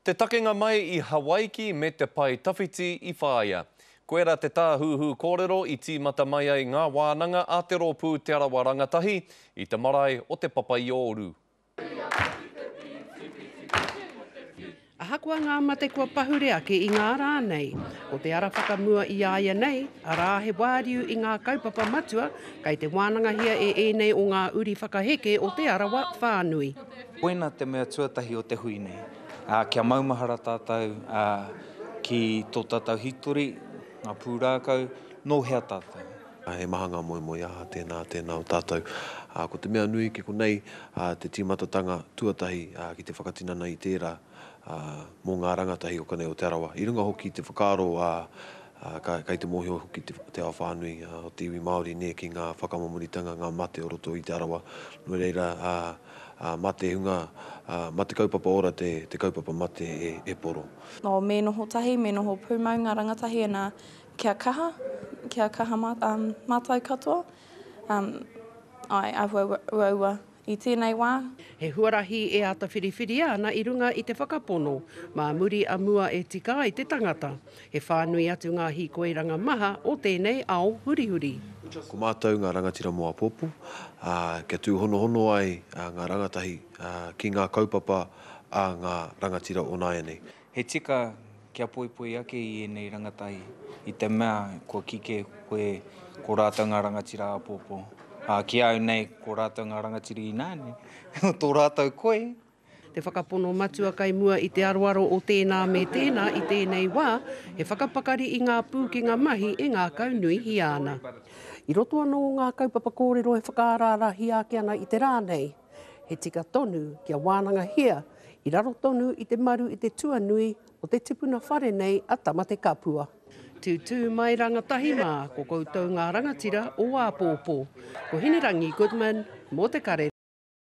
Te takenga mai i Hawaiki me te pae tawhiti i whāia. Koira te tāhuhu kōrero i tīmata mai ai ngā wānanga a te rōpū Te Arawa Rangatahi i te marae o Te Papa-i-ōuru. Ahakoa ngā mate kua pahure ake i ngā rā nei, ko te ara whakamua i a ia nei, arā he wāriu i ngā kaupapa matua kei te wānangahia e ēnei o ngā uri whakaheke o Te Arawa whānui. Koina te mea tuatahi o te hui nei, ā, kia maumahara tātou, ā, ki tō tātou hītori, ngā pūrākau, nō hea tātou. He maha ngā moemoeā, tēnā, tēnā o tātou. Ā, ko te mea nui ki konei, ā, te tīmatatanga tuatahi, ā, ki te whakatinana i tērā, ā, mō ngā rangatahi o konei o Te Arawa. I runga hoki i te whakaaro, ā, ā, ka, kei te mōhio hoki te, te ao whānui, ā, o te iwi Māori, nē, ki ngā whakamomoritanga, ngā mate o roto i Te Arawa. Nō reira, ā, ā, mā te hunga, ā, mā te kaupapa ora te, te kaupapa mate e, e poro. Nō, me noho tahi, me noho pūmau ngā rangatahi ina kia kaha, kia kaha mā, um, mātou katoa. Um, āe, āhua uaua i tēnei wā. He huarahi e āta whiriwhiria ana i runga i te whakapono, mā muri a mua e tika ai te tangata. He whānui atu ngā hīkoiranga maha o tēnei ao hurihuri. Ko mātou ngā rangatira mō āpōpō, ā, kia tūhonohono ai ngā rangatahi ki ngā kaupapa a ngā rangatira o nāianei. He tika kia poipoi ake i ēnei rangatahi i te mea kua kike koe ko rātou ngā rangatira āpōpō. Ā, ki a au nei, ko rātou ngā rangatira ināianei, tō rātou koi. Te whakapono matua kai mua i te aroaro o tēnā me tēnā i tēnei wā, he whakapakari i ngā pūkenga mahi e ngākaunuihia ana. I roto anō o ngā kaupapa kōrero e whakaaraarahia ake ana i te rā nei, he tika tonu kia wānangahia i raro tonu i te maru i te tuanui o te tipuna whare nei a Tamatekapua. Tūtū mai rangatahi mā, ko koutou ngā rangatira o āpōpō. Ko Hinerangi Goodman mō Te Karere.